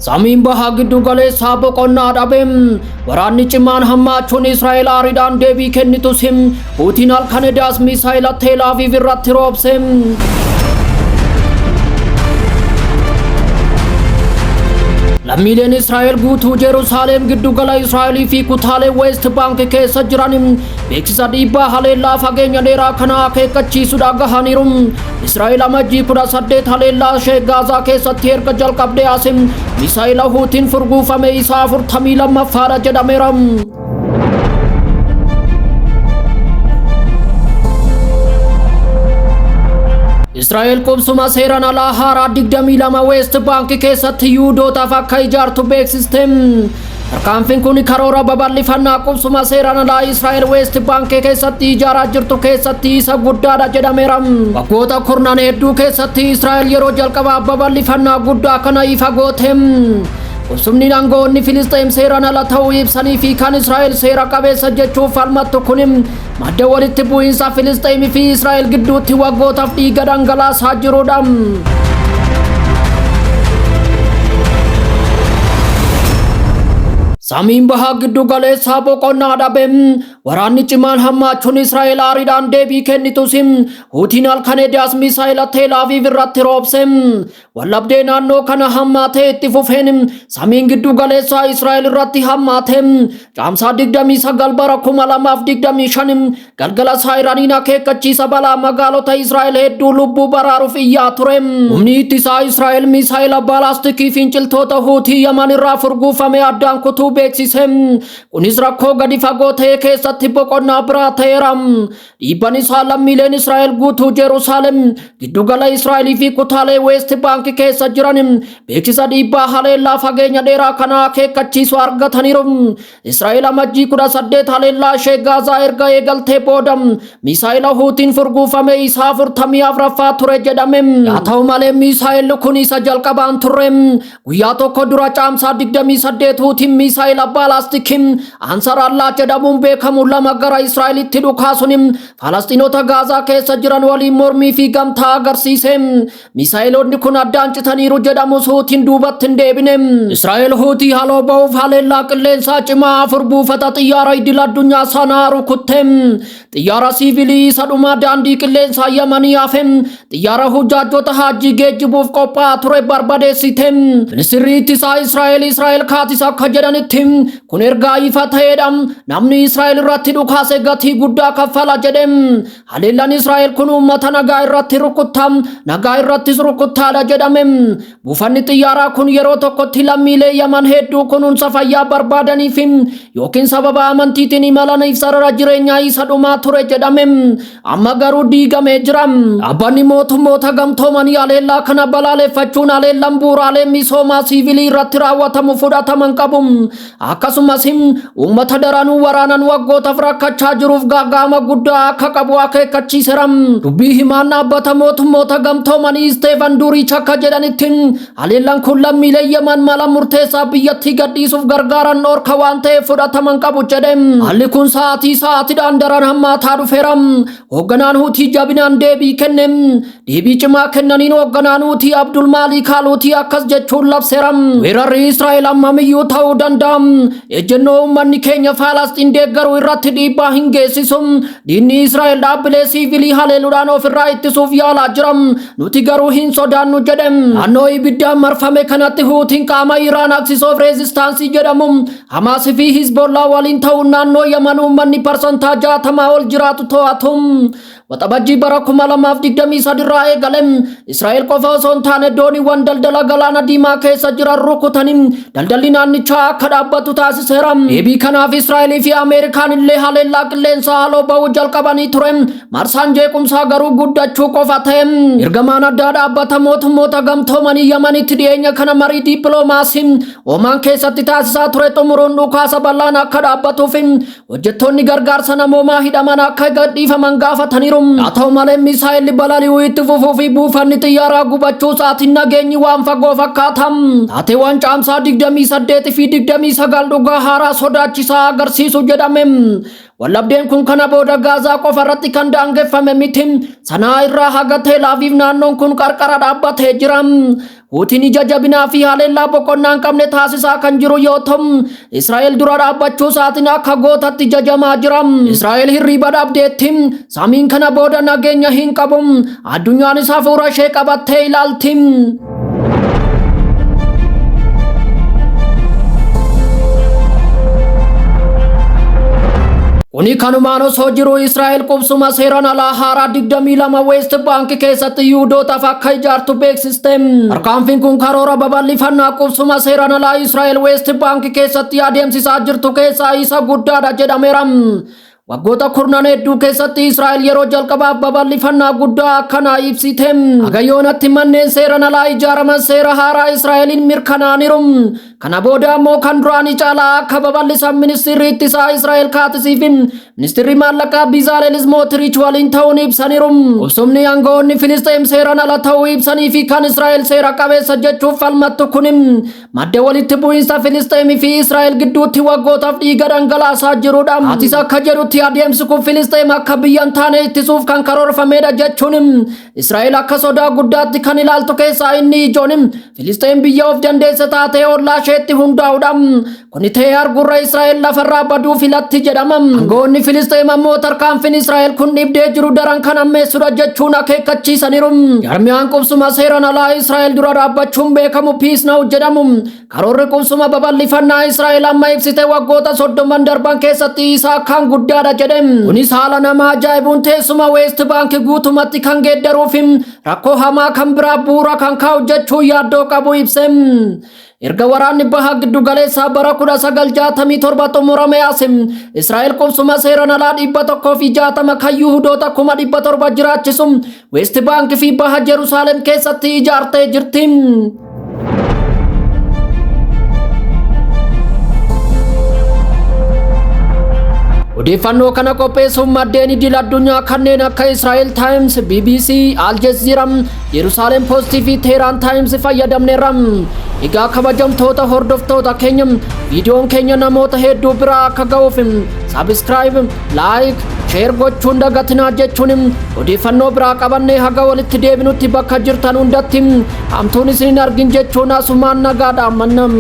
Samiin baha giddu galeessaa boqonnaa dhabe. Waraanni cimaan hammaachuun Israa'el aariidhaan deebii kennitus, Huutiin halkan edaas misaayila Teel Aviv irratti roobse. Lammiileen Israa'el guutuu Jerusaaleem, giddugala Israa'elii fi kutaalee West Bank keessa jiran beeksisa dhiibbaa haleellaa fageenya dheeraa kana akeekkachiisuudha gahaniiru. Israa'el Amajjii 18 haleellaa ishee Gaazaa keessatti erga jalqabdee as misaayila Huutiin furguufame isaa 42ffaadha jedhameera. Israa'el qubsuma seeraan alaa haaraa 22 West Bank keessatti Yihuudootaaf akka ijaartu beeksiste. Tarkaanfiin kun karoora babal'ifannaa qubsuma seeraan alaa Israa'el West Bank keessatti ijaaraa jirtu keessatti isa guddaadha jedhameera. Waggoota kurnan hedduu keessatti Israa'el yeroo jalqabaa babal'ifannaa guddaa kana ifa goote. Qubsumni aangoonni Filisxeem seeraan ala ta'uu ibsanii fi kan Israa'el seera qabeessa jechuuf falmattu kun madda walitti bu'iinsa Filisxeemii fi Israa'el gidduutti waggootaaf dhiiga dhangalaasaa jirudha. Samiin bahaa giddu galeessaa boqonnaa dhabe. Waraanni cimaan hammaachuun Israa'el aariidhaan deebii kennitus, Huutiin halkan edaas misaayila Teel Aviv irratti roobse. Wallabdee naannoo kana hammaatee itti fufeen samiin giddu galeessaa Israa'el irratti hammaate. Caamsaa 29 bara 2025 galgala saayiraniin akeekkachiisa balaa magaalota Israa'el hedduu lubbuu baraaruuf iyyaa ture. Humni ittisaa Israa'el misaayila baalaastikii finciltoota Huutii Yaman irraa furguufame addaan kutuu beeksise. Kunis rakkoo gadi fagoo ta'e keessatti boqonnaa biraa ta'eera. Dhiibban isaa lammiileen Israa'el guutuu Jerusalem, giddugala Israa'elii fi kutaalee West Bank keessa jiran beeksisa dhiibbaa haleellaa fageenya dheeraa kana akeekkachiisu argataniiru. Israa'el Amajjii 18 haleellaa ishee Gaazaa erga eegaltee booda misaayila Huutiin furguufame isaa 44ffaa ture jedhame. Haa ta'u malee, misaayilli kun isa jalqabaan turre. Guyyaa tokko dura Caamsaa 28 Huutiin misaayila baalaastikii Ansar Allah jedhamuun beekamu lama gara Israa'elitti dhukaasuun Falasxiinota Gaazaa keessa jiran waliin mormii fi gamtaa agarsiise. Misaayiloonni kun addaan citaniiru jedhamus Huutiin duubatti hin deebine. Israa'el Huutii haloo ba'uuf haleellaa qilleensaa cimaa afur buufata xiyyaara idil addunyaa Sanaa rukutte. Xiyyaara siivilii isa dhumaa daandii qilleensaa Yamanii hafe, xiyyaara hujaajota haajjii geejjibuuf qophaa'aa ture barbadeessite. Ministirri ittisaa Israa'el Israa'el Kaatis akka jedhanitti, kun ergaa ifa ta'edha. Namni Israa'el irratti dhukaase gatii guddaa kaffala jedhe. Haleellaan Israa'el kun uummata nagaa irratti rukuttaa, nagaa irrattis rukuttaadha jedhame. Buufanni xiyyaaraa kun yeroo tokkotti lammiilee Yaman hedduu kunuunsa fayyaa barbaadanii fi yookiin sababa amantiitiin imalaniif sarara jireenyaa isa dhumaa ture jedhame. Amma garuu diigamee jira. Dhaabbanni Mootummoota Gamtoomanii haleellaa kana balaaleffachuun, haleellaan bu'uuraalee misoomaa siivilii irratti raawwatamu fudhataman qabu. Akkasumas uummata daranuu waraanan waggootaaf rakkachaa jiruuf gaaga'ama guddaa akka qabu akeekkachiiseera. Dubbii himaan Dhaabbata Mootummoota Gamtoomanii Isteefan Duriich akka jedhanitti, haleellaan kun lammiilee Yemen mala murteessaa biyyattii gadhiisuuf gargaaran dhorka waan ta'eef fudhataman qabu jedhe. Haalli kun sa'aatii sa'aatiidhaan daran hammaataa dhufeera. Hoogganaan Huutii jabinaan deebii kenne. Deebii cimaa kennaniin hoogganaan Huutii Abdul Maaliik Al-Huutii akkas jechuun labseera. Weerarri Israa'el ammamiyyuu ta'uu danda'a. Ejjennoo uummanni keenya Faalasxiin deeggaruu irratti dhiibbaa hin geessisu. Diinni Israa'el dhaabbilee siivilii haleeluudhaan ofirraa ittisuuf yaalaa jira. Nuti garuu hin sodaannu jedhe. Naannoo ibiddaan marfame kanatti Huutiin qaama Iraan Axis of Resistance jedhamu, Hamaas fi Hizbollaa waliin ta'uun naannoo Yaman uummanni 60% ol jiraatu to'atu. Waxabajjii bara 2023 irraa eegale Israa'el qofa osoo hin taane dooniiwwan daldala Galaana Diimaa keessa jiran rukutanii daldalli naannichaa akka dhaabbatu taasiseera. Deebii kanaaf Israa'elii fi Ameerikaan illee haleellaa qilleensaa haaloo ba'uu jalqabanii ture. Marsaan jeequmsaa garuu guddachuu qofa ta'e. Ergamaan addaa Dhaabbata Mootummoota Gamtoomanii Yamanitti dhiyeenya kana marii dippiloomaasii Omaan keessatti taasisaa ture xumuruun dhukaasa bal'aan akka dhaabbatuuf hojjettoonni gargaarsa namoomaa hidhaman akka gadhiifaman gaafataniiru. Haa ta'u malee, misaa'elli balali'uu itti fufuu fi buufanni xiyyaaraa gubachuu isaatiin nageenyi waan fagoo fakkaata. Taateewwan Caamsaa 28 fi 29 dhugaa haaraa sodaachisaa agarsiisu jedhame. Wallabdeen kun kana booda Gaazaa qofa irratti kan daangeffame miti. Sanaa irraa haga Teel Aviv naannoon kun qarqara dhaabbatee jira. Huutiin ija jabinaa fi haleellaa boqonnaa hin qabne taasisaa kan jiru yoo ta'u, Israa'el dura dhaabbachuu isaatiin akka gootatti jajamaa jira. Israa'el hirriiba dhabdeetti. Samiin kana booda nageenya hin qabu. Addunyaanis hafuura ishee qabattee ilaalti. Kuni kanumaan osoo jiru Israa'el qubsuma seeraan alaa haaraa 22 West Bank keessatti Yihuudootaaf akka ijaartu beeksiste. Tarkaanfiin kun karoora babal'ifannaa qubsuma seeraan alaa Israa'el West Bank keessatti adeemsisaa jirtu keessaa isa guddaadha jedhameera. Waggoota kurnan hedduu keessatti Israa'el yeroo jalqabaaf babal'ifannaa guddaa akkanaa ibsite. Haga yoonatti manneen seeraan alaa ijaaraman seera haaraa Israa'eliin mirkanaaniru. Kana booda ammoo kan duraanii caalaa akka babal'isan ministeerri ittisaa Israa'el Kaatisii fi ministeerri maallaqaa Bizaaleel Smotrich waliin ta'uun ibsaniiru. Qubsumni aangawoonni Filisxeem seeraan ala ta'uu ibsanii fi kan Israa'el seera qabeessa jechuuf falmattu kun madda walitti bu'iinsa Filisxeemii fi Israa'el gidduutti waggootaaf dhiiga dhangalaasaa jirudha. Kaatis akka jedhutti adeemsi kun Filisxeem akka biyya hin taane ittisuuf kan karoorfamedha jechuun Israa'el akka sodaa guddaatti kan ilaaltu keessaa inni ijoon Filisxeem biyya of dandeesse taatee ollaa isheetti hundaa'uudha. Kuni ta'ee argurra Israa'el lafarraa baduu filatti jedhama. Aangawoonni Filisxeem ammoo tarkaanfiin Israa'el kun dhibdee jiru daran kan ammeessudha jechuun akeekkachiisaniiru. Jarmiyaan qubsuma seeraan alaa Israa'el dura dhaabbachuun beekamu Peace Now jedhamu. Karoorri qubsuma babal'ifannaa Israa'el amma ibsite waggoota 30 darban keessatti isa akkaan guddaadha jedhe. Kunis haala nama ajaa'ibuun teessuma West Bank guutumatti kan geeddaruuf rakkoo hamaa kan biraa bu'uura kan kaa'u jechuun yaaddoo qabu ibse. Erga waraanni baha giddu galeessaa bara 1967 xumurame as Israa'el qubsuma seeraan alaa 160 kan Yihudoota 700,000 jiraachisu West Bank fi baha Jerusaalem keessatti ijaartee jirti. Odeeffannoo kana qopheessuun maddeen idil addunyaa kanneen akka Israa'el Times, BBC, Al Jazeera, Yerusaalem Post fi Teheraan Times fayyadamneerra. Egaa kabajamtoota hordoftoota keenya, viidiyoon keenya namoota hedduu biraa akka ga'uuf subscribe, like, share gochuun dagatinaa jechuun odeeffannoo biraa qabannee haga walitti deebinutti bakka jirtan hundatti hamtuun isin hin argin jechuun asumaan nagaadhaan mannam.